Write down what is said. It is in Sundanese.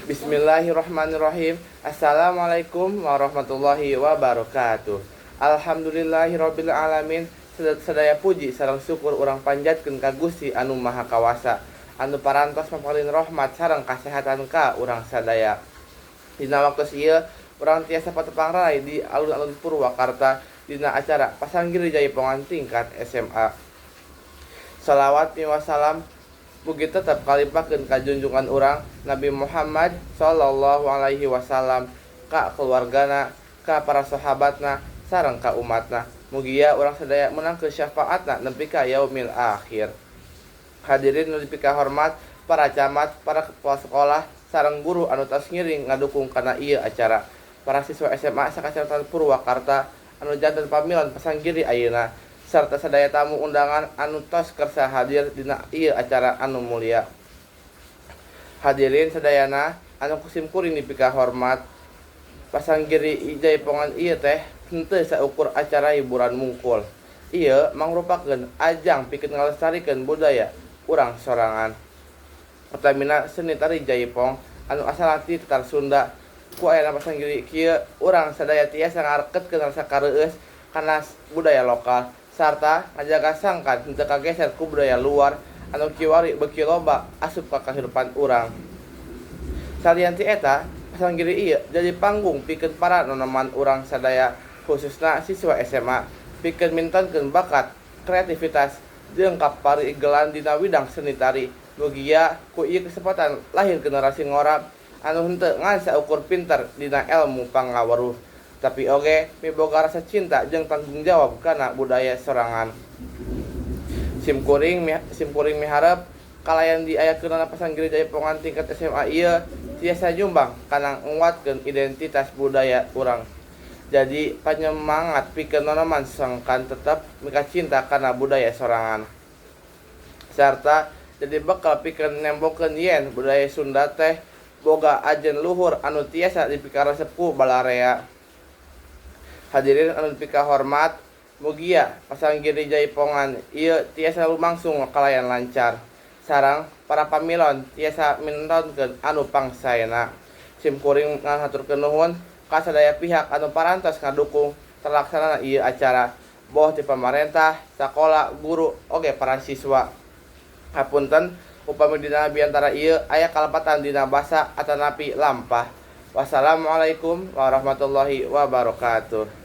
Bismillahirrahmanirrahim. Assalamualaikum warahmatullahi wabarakatuh. Alhamdulillahirabbil alamin. Sadaya puji sareng syukur urang panjatkeun ka Gusti anu Maha Kawasa anu parantos maparin rahmat sareng kasehatan ka urang sadaya. Dina waktos ieu urang tiasa patepang rai di alun-alun Purwakarta dina acara Pasanggiri Jaipongan tingkat SMA. Salawat miwah salam mugi tetep kalimpahkeun ka junjungan urang Nabi Muhammad sallallahu alaihi wasallam, ka keluargana, ka para sahabatna, sareng ka umatna. Mugia urang sadaya meunangkeun syafaatna nepi ka yaumil akhir. Hadirin nu dipikahormat, para camat, para kepala sekolah, sareng guru anu tos ngiring ngadukung kana ieu acara. Para siswa SMA sakacamatan Purwakarta anu janten pamilon pasanggiri ayeuna, serta sadaya tamu undangan anu tos kersa hadir dina ieu acara anu mulia. Hadirin sadayana anu ku simkuring dipikahormat, Pasanggiri Jaipongan ieu teh henteu saukur acara hiburan wungkul. Ieu mangrupakeun ajang pikeun ngalestarikeun budaya urang sorangan. Utamina seni tari Jaipong anu asalna ti Tatar Sunda. Ku ayana pasanggiri kieu, urang sadaya tiasa ngareketkeun rasa kareueus kana budaya lokal sarta ngajaga sangkan henteu kageser ku budaya luar anu kiwari beuki loba asup ka kahirupan urang. Salian ti eta, pasanggiri ieu jadi panggung pikeun para nonoman urang sadaya, khususna siswa SMA, pikeun mintonkeun bakat, kreativitas, jeung kaparigelan dina widang seni tari. Mugia ku ieu kesempatan lahir generasi ngora anu henteu ngan saukur pinter dina elmu pangaweruh, tapi oge miboga rasa cinta jeung tanggung jawab kana budaya sorangan. Simkuring miharep kalayan diayakeunana Pasanggiri Jaipongan tingkat SMA ieu tiasa nyumbang kana nguatkeun identitas budaya urang. Jadi panyemangat pikeun nonoman sangkan tetep mikacinta kana budaya sorangan. Sarta jadi bekal pikeun nembokeun yen budaya Sunda teh boga ajen luhur anu tiasa dipikaresep ku balarea. Hadirin anu dipikahormat, mugia Pasanggiri Jaipongan ieu tiasa lumangsung kalayan lancar. Sareng para pamilon tiasa mintonkeun anu pangsaena. Simkuring ngahaturkeun nuhun ka sadaya pihak anu parantos ngadukung terlaksanana ieu acara, boh ti pamarentah, sakola, guru, oge para siswa. Hapunten upami dina biantara ieu aya kalepatan dina basa atanapi lampah. Wassalamualaikum warahmatullahi wabarakatuh.